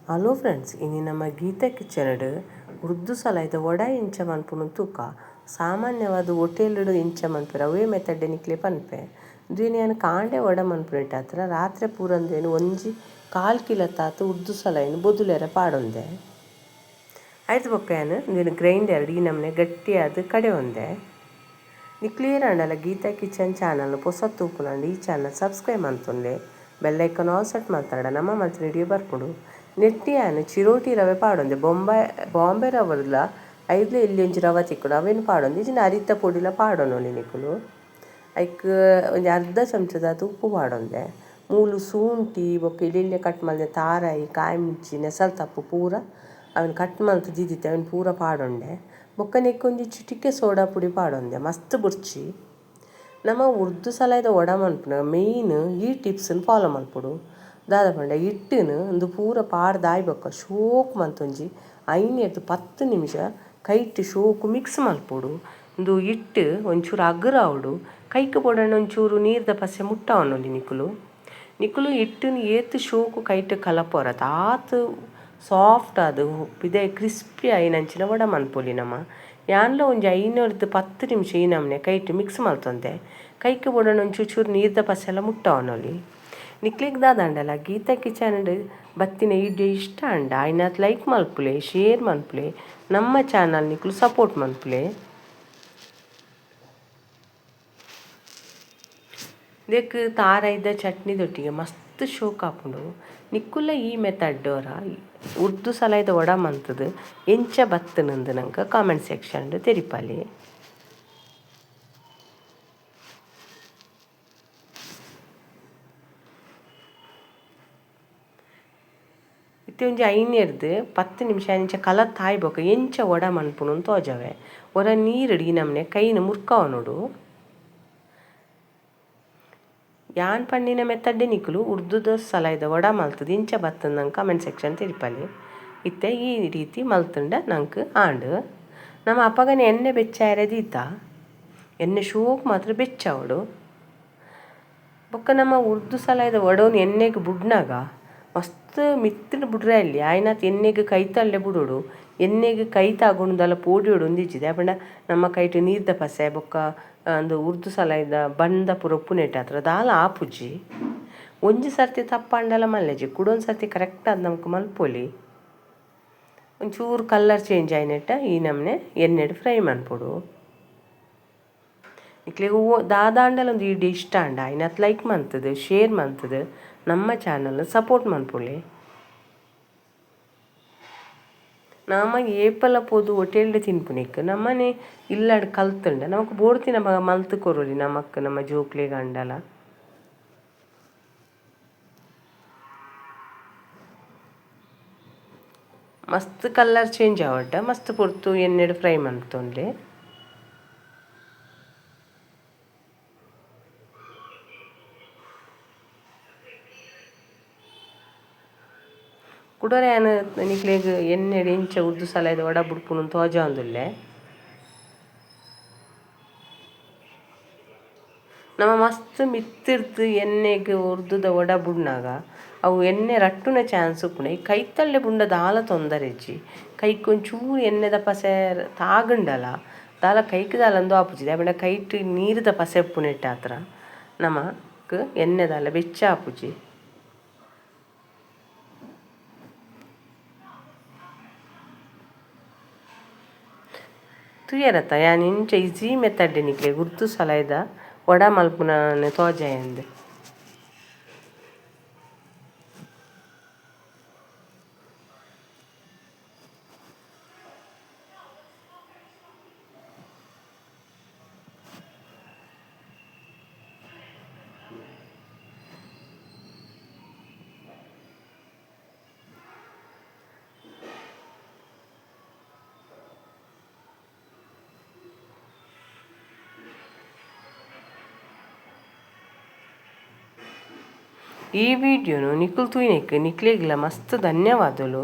Hello friends, ಇನಿ ನಮ್ಮ Gita kitchen Urdu ಸಲಾಯ್ದ vada ಇಂಚ ಮನ್ಪುನು ತೂಕ. ಸಾಮಾನ್ಯವಾದ ಹೋಟೆಲ್ ಇಂಚ ಮನ್ಪೆರ್ ಅವೇ ಮೆಥಡ್ ನಿಕ್ಲೆ ಪನ್ಪೆ. ಉಂದೆನ್ ಯಾನ್ ಕಾಂಡೆ ವಡ ಮನ್ಪುನೆಟ್ ಆತ್ರ ರಾತ್ರೆ ಪೂರ ಉಂದೆನ್ ಒಂಜಿ ಕಾಲ್ ಕಿಲೋ ತಾತ್ ಉರ್ದು ಸಲಾಯಿನ್ ಬೊದುಲೆರೆ ಪಾಡೊಂದೆ. ಐತ ಬೊಕ್ಕ ಯಾನ್ ಉಂದೆನ್ ಗ್ರೈಂಡರ್ ಈ ನಮೂನೆ ಗಟ್ಟಿಯಾದ್ ಕಡೆಯೊಂದೆ. ನಿಕ್ಲೆ ಏರಾಂಡಲ ಗೀತಾ ಕಿಚನ್ ಚಾನಲ್ ಪೊಸ ತೂಪುನಾಂಡ ಈ ಚಾನಲ್ ಸಬ್ಸ್ಕ್ರೈಬ್ ಮಲ್ತೊನ್ಲೆ, bell icon all set ಮಲ್ತಡ ನಮ್ಮ ಮಲ್ತಿನ ವಿಡಿಯೋ ಬರ್ಪುಂಡು. ನೆಟ್ಟಿ ಯಾನ್ ಚಿರೋಟಿ ರವೆ ಪಾಡೊಂದೆ, ಬಾಂಬೆ ರವರ್ಲ ಐದ್ಲ ಎಲ್ಲಿ ಒಂಜಿ ರವೆ ತಿಕ್ಕುಂಡು ಅವೇನು ಪಾಡೊಂದೆ, ಇಜ್ಜಿಂಡ ಅರಿತ ಪೊಡಿಲ ಪಾಡೊನೊಲಿ ನಿಕುಲು. ಐಕ್ ಒಂಜಿ ಅರ್ಧ ಚಮಚದಾತ್ ಉಪ್ಪು ಪಾಡೊಂದೆ, ಮೂಲು ಸೂಂಟಿ ಬೊಕ್ಕ ಎಲ್ಯ ಕಟ್ ಮಲ್ದೆ ತಾರಾಯಿ ಕಾಯಿ ಮುಂಚಿ ನೆಸಲ್ ತಪ್ಪು ಪೂರ ಅವೆನ್ ಕಟ್ ಮಲ್ತ್ ದೀದಿತ್ತೆ ಅವೆನ್ ಪೂರ ಪಾಡೊಂಡೆ. ಬೊಕ್ಕ ನೆಕ್ಕ್ ಒಂಜಿ ಚಿಟಿಕೆ ಸೋಡಾ ಪುಡಿ ಪಾಡೊಂದೆ, ಮಸ್ತ್ ಬುರ್ಚಿ. ನಮ್ಮ ಉರ್ದು ಸಲಾಯ್ದ ವಡ ಮನ್ಪುನ ಮೇಯ್ನ್ ಈ ಟಿಪ್ಸ್ನ್ ಫಾಲೋ ಮಲ್ಪೊಡು. ದಾದ ಪಂಡ ಹಿಟ್ಟುನು ಉಂದು ಪೂರ ಪಾಡ್ದ್ ಬೊಕ್ಕ ಶೋಕ್ ಮಂತೊಂಜಿ 5 10 ನಿಮಿಷ ಕೈಟ್ ಶೋಕು ಮಿಕ್ಸ್ ಮಲ್ಪೊಡು. ಉಂದು ಹಿಟ್ಟು ಒಂಚೂರು ಅಗುರಾವೊಡು, ಕೈಕ್ ಪೊಡಣ ಒಂಚೂರು ನೀರ್ದ ಪಸೆ ಮುಟ್ಟಾವೊನೊಲಿ ನಿಕುಲು. ನಿಕುಲು ಹಿಟ್ಟುನು ಏತ್ ಶೋಕು ಕೈಟ್ ಕಲಪೊರ ಆತ್ ಸಾಫ್ಟ್ ಆದ್ ಪಿದಯಿ ಕ್ರಿಸ್ಪಿ ಆಯಿನಂಚಿನ ವಡ ಮನ್ಪೊಲಿ ನಮ. ಯಾನ್ಲ ಒಂಜಿ 5 10 ನಿಮಿಷ ಈ ನಮೂನೆ ಕೈಟ್ ಮಿಕ್ಸ್ ಮಲ್ತೊಂದೆ. ಕೈಕ್ ಬೋಡಣ ಒಂಚೂರು ಚೂರು ನೀರ್ದ ಪಸೆಲ ಮುಟ್ಟಾವೊನೊಲಿ. ನಿಕ್ಲೆಗ್ ದಾದಾಂಡಲ ಗೀತಾ ಕಿಚನ್ ಬತ್ತಿನ ವಿಡಿಯೋ ಇಷ್ಟ ಅಂಡ ಆಯ್ನಾತ್ ಲೈಕ್ ಮಲ್ಪುಲೆ, ಶೇರ್ ಮನ್ಪುಲೆ, ನಮ್ಮ ಚಾನಲ್ ನಿಕುಲು ಸಪೋರ್ಟ್ ಮನ್ಪುಲೆ. ಇದಕ್ಕೆ ತಾರಾಯ್ದ ಚಟ್ನಿ ದೊಟ್ಟಿಗೆ ಮಸ್ತ್ ಶೋಕ್ ಆಪುಂಡು. ನಿಕ್ಕುಲ ಈ ಮೆಥಡ್ ಒರ ಉರ್ದು ಸಲಾಯ್ದ ವಡ ಮಂತುದು ಎಂಚ ಬತ್ತುನಂದು ನಂಕ ಕಾಮೆಂಟ್ ಸೆಕ್ಷನ್ ತೆರಿಪಾಲೆ. ಇತ್ತೆ ಒಂಜಿ 5 10 ನಿಮಿಷ ಇಂಚ ಕಲತ್ ಆಯ್ಬೊಕ್ಕ ಎಂಚ ವಡ ಮನ್ಪುನು ತೋಜವೆ. ಒರ ನೀರುಡು ಈ ನಮೂನೆ ಕೈನ್ ಮುರ್ಕಾವೊನೊಡು. ಯಾನ್ ಪಣ್ಣಿನ ಮೆಥಡ್ ನಿಕುಲು ಉರ್ದುದ ಸಲಾಯ್ದ ವಡ ಮಲ್ತುದು ಇಂಚ ಬತ್ತುಂದು ನಂಗೆ ಕಾಮೆಂಟ್ ಸೆಕ್ಷನ್ ತೆರಿಪಾಲೆ. ಇತ್ತೆ ಈ ರೀತಿ ಮಲ್ತುಂಡ ನಂಕ್ ಆಂಡ್. ನಮ್ಮ ಅಪಗನೆ ಎಣ್ಣೆ ಬೆಚ್ಚಾಯರೆ ದೀತ, ಎಣ್ಣೆ ಶೋಕ್ ಮಾತ್ರ ಬೆಚ್ಚಾವೊಡು. ಬೊಕ್ಕ ನಮ್ಮ ಉರ್ದು ಸಲಾಯ್ದ ವಡೋನು ಎಣ್ಣೆಗ್ ಬುಡ್ನಾಗ ಮಸ್ತ್ ಮಿತ್ತುಡು ಬುಡ್ರೆ ಅಲ್ಲಿ ಆಯ್ನಾತ್ ಎಣ್ಣೆಗ್ ಕೈತಲ್ಲೇ ಬುಡೋಡು. ಎಣ್ಣೆಗ್ ಕೈ ತಾಗುಂಡಲ ಪೋಡಿಯೋಡು ಒಂದಿಜ್ಜಿದೆ ಪಂಡ ನಮ್ಮ ಕೈಟ್ ನೀರ್ದ ಪಸೆ ಬೊಕ್ಕ ಅಂದು ಉರ್ದು ಸಲಾಯ್ದ ಬಂದ ಪೂರ ಉಪ್ಪುನೆಟ್ ಆತ್ರ ದಾಲ ಆಪುಜಿ. ಒಂಜಿ ಸರ್ತಿ ತಪ್ಪಾಂಡಲ ಮಲ್ಲೆಜಿ, ಕುಡೊಂದು ಸರ್ತಿ ಕರೆಕ್ಟ್ ಆದ್ ನಮಕ್ ಮಲ್ಪೊಲಿ. ಒಂಚೂರು ಕಲರ್ ಚೇಂಜ್ ಆಯ್ನೆಟ್ಟ ಈ ನಮೂನೆ ಎಣ್ಣೆಡ್ ಫ್ರೈ ಮನ್ಪೊಡು. ನಿಕ್ಲೆಗ್ ದಾದಾಂಡಲ ಒಂದು ವಿಡಿಯೋ ಇಷ್ಟ ಅಂಡ ಆಯ್ನಾತ್ ಲೈಕ್ ಮಂತುದು, ಶೇರ್ ಮಂತುದು, ನಮ್ಮ ಚಾನಲ್ ಸಪೋರ್ಟ್ ಮನ್ಪುಲೆ. ನಮ ಏಪಲ ಪೋದು ಹೋಟೆಲ್ಡ್ ತಿನ್ಪುನೆಕ್ ನಮ್ಮನೆ ಇಲ್ಲಡ್ ಕಲ್ತುಂಡ ನಮಕ್ ಬೋಡ್ತಿನ ಮಲ್ತ್ ಕೊರೊಲಿ ನಮಕ್ ನಮ್ಮ ಜೋಕ್ಲೆಗ್ ಅಂಡಲ. ಮಸ್ತ್ ಕಲರ್ ಚೇಂಜ್ ಆವಟ ಮಸ್ತ್ ಪೊರ್ತು ಎಣ್ಣೆಡ್ ಫ್ರೈ ಮಲ್ತೊನ್ಲೆ. ಕುಡೊರ ಯಾನ್ ನಿಕ್ಲೆಗ್ ಎಣ್ಣೆಡ್ ಎಂಚ ಉರ್ದು ಸಲಾಯ್ದ ವಡ ಬುಡ್ಪುನು ತೋಜಾವೊಂದುಲ್ಲೆ. ನಮ ಮಸ್ತ್ ಮಿತ್ತಿರ್ದ್ ಎಣ್ಣೆಗ್ ಉರ್ದುದ ವಡ ಬುಡ್ನಾಗ ಅವು ಎಣ್ಣೆ ರಟ್ಟುನ ಚಾನ್ಸ್ ಉಪ್ಪುಂಡು. ಈ ಕೈತಲ್ಲೇ ಬುಂಡ ದಾಲ ತೊಂದರೆ ಇಜ್ಜಿ. ಕೈಕ್ ಒಂಚೂರು ಎಣ್ಣೆದ ಪಸೆ ತಾಗುಂಡಲ ದಾಲ ಕೈಕ್ ದಾಲ ಅಂದು ಆಪುಜಿ. ದಾಯೆ ಪಂಡ ಕೈಟ್ ನೀರ್ದ ಪಸೆ ಉಪ್ಪುನೆಟ್ ಆತ್ರ ನಮಕ್ ಎಣ್ಣೆ ದಾಲ ಬೆಚ್ಚ ಆಪುಜಿ. ತೂಯರತ್ತ ಯಾನ್ ಇಂಚ ಈಸಿ ಮೆಥಡ್ ನಿಕ್ಲೆಗ್ ಉರ್ದು ಸಲಾಯ್ದ ವಡ ಮಲ್ಪುನ ತೋಜಾಯಂದ್. ಈ ವಿಡಿಯೋನು ನಿಕುಲು ತೂಯಿನೆಕ್ ನಿಕ್ಲೆಗ್ಲ ಮಸ್ತ್ ಧನ್ಯವಾದಲು.